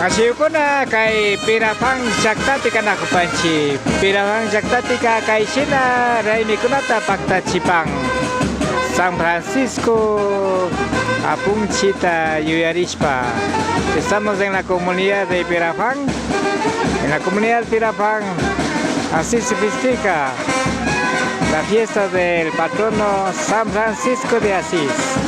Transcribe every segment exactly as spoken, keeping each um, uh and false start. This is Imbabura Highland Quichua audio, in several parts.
Mashikuna, kay Perafán llaktapi kanakupanchik. Perafán llaktapika kay shina raymikunata paktachipan. San Francisco apunchita yuyarishpa. Estamos en la comunidad de Perafán. En la comunidad de Perafán así se festeja la fiesta del patrono San Francisco de Asís.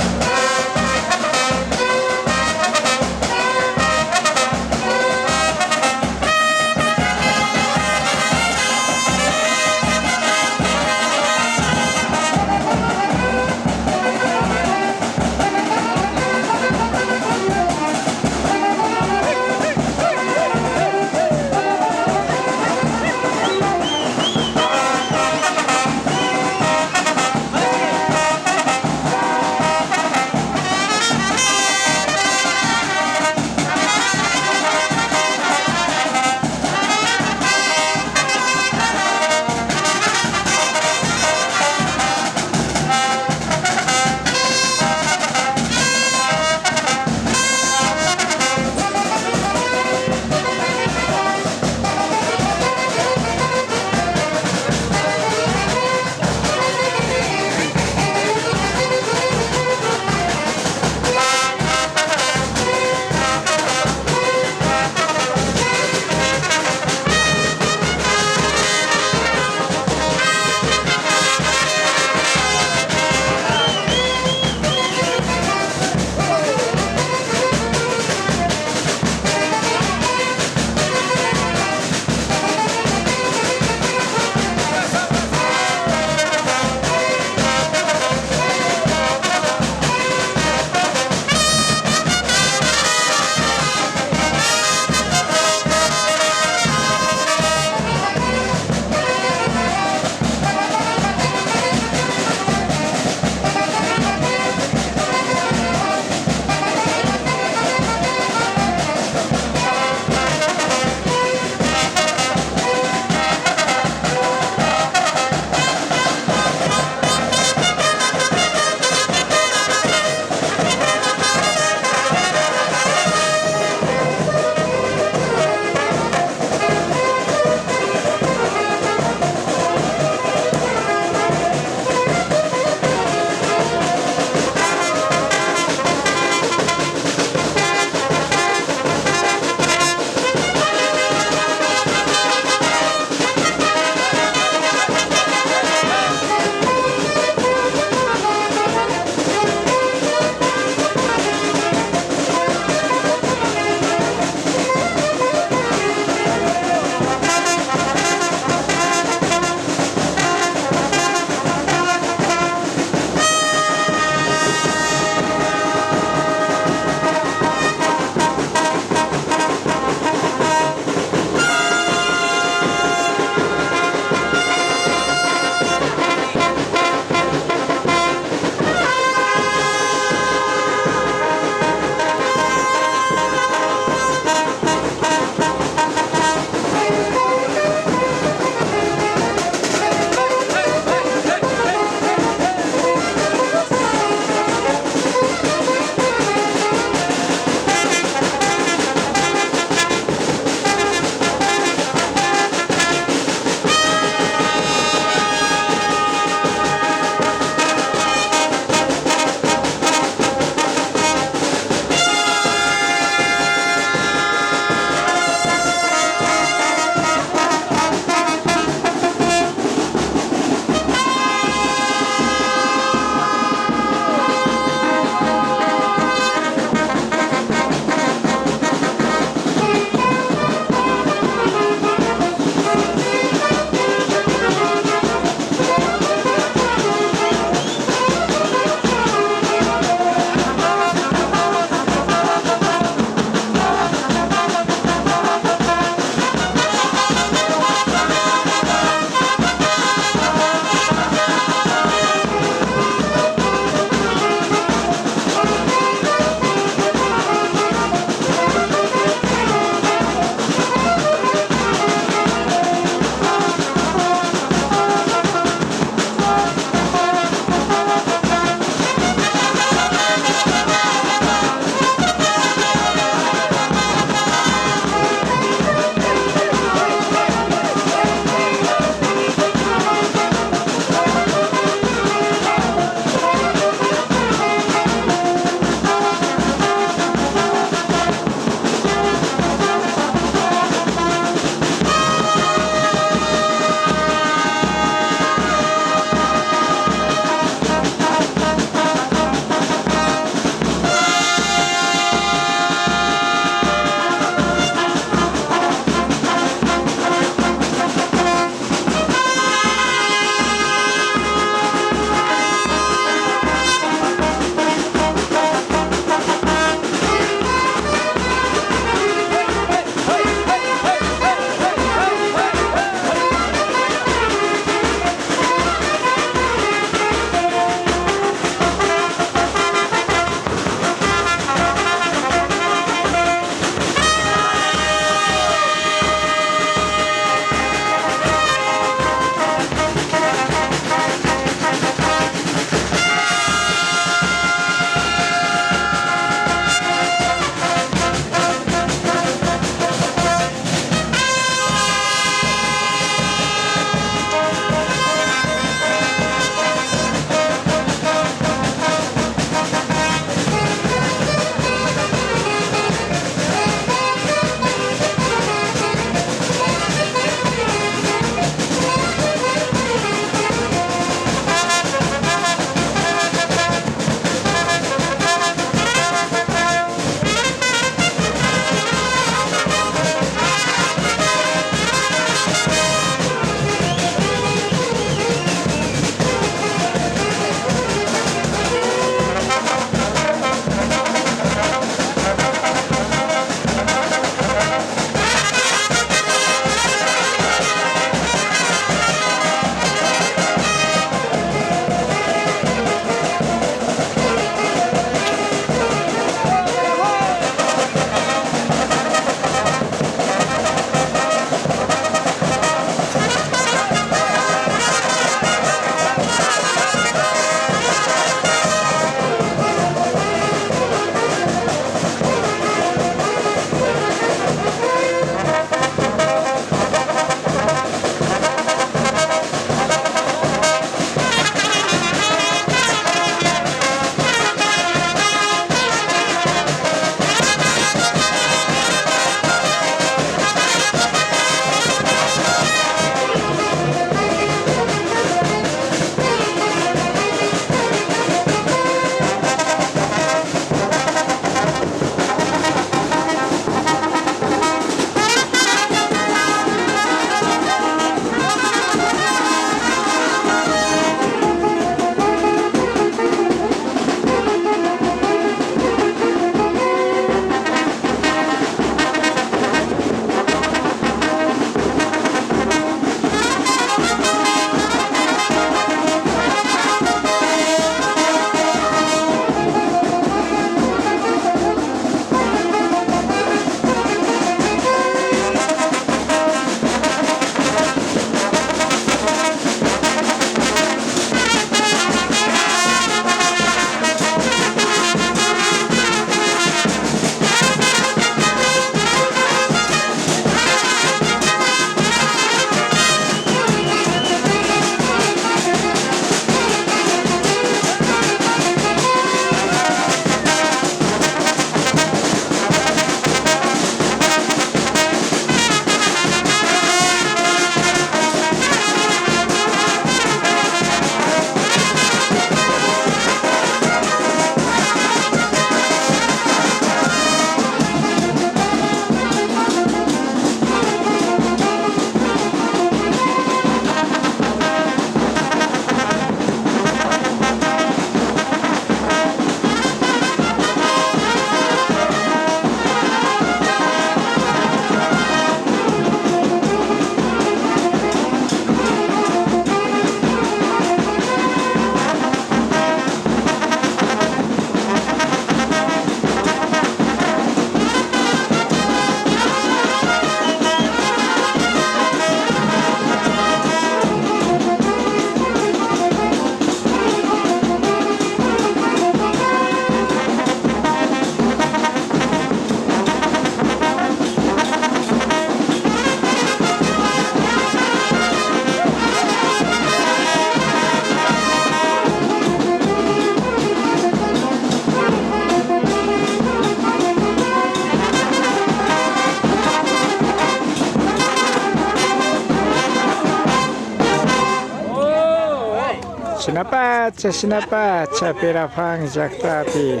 Chashnapacha Perafán llaktapi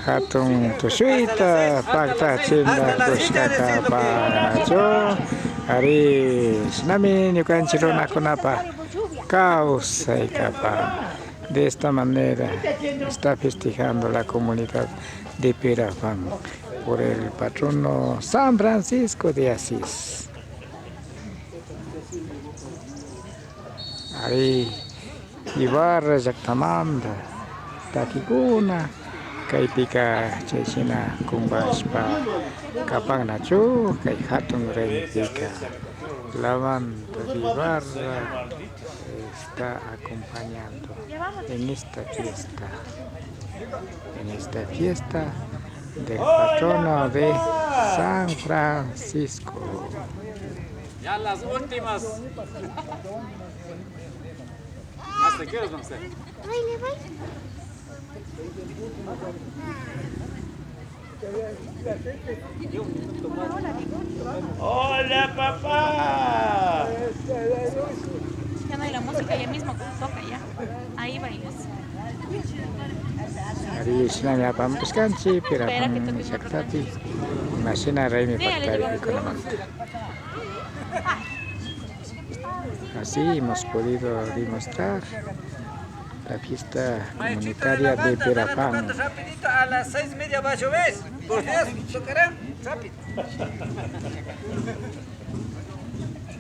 hatun tushuyta paktachinda kushka kapan nachu. Ari, shinami ñukanchik runakunapa kawsay kapan. De esta manera está festejando la comunidad de Perafán por el patrono San Francisco de Asís. Ari, Ibarra llaktamanta takikuna kaypika chayshina kumbashpa kapan nachu, kay hatun raymipika. La banda de Ibarra está acompañando en esta fiesta, en esta fiesta del patrono de San Francisco. Ya las últimas. ¿Hasta qué horas van a ser? Hola, papá. Ya no hay la música, ya mismo toca ya. Ahí bailas. Ari, shinami apamushkanchik Perafán llaktapi, imashina raymi paktarikukunamanta. Así hemos podido demostrar la fiesta comunitaria de Perafán. Rapidito, a las seis y media va a llover. Por Dios, tocará rápido.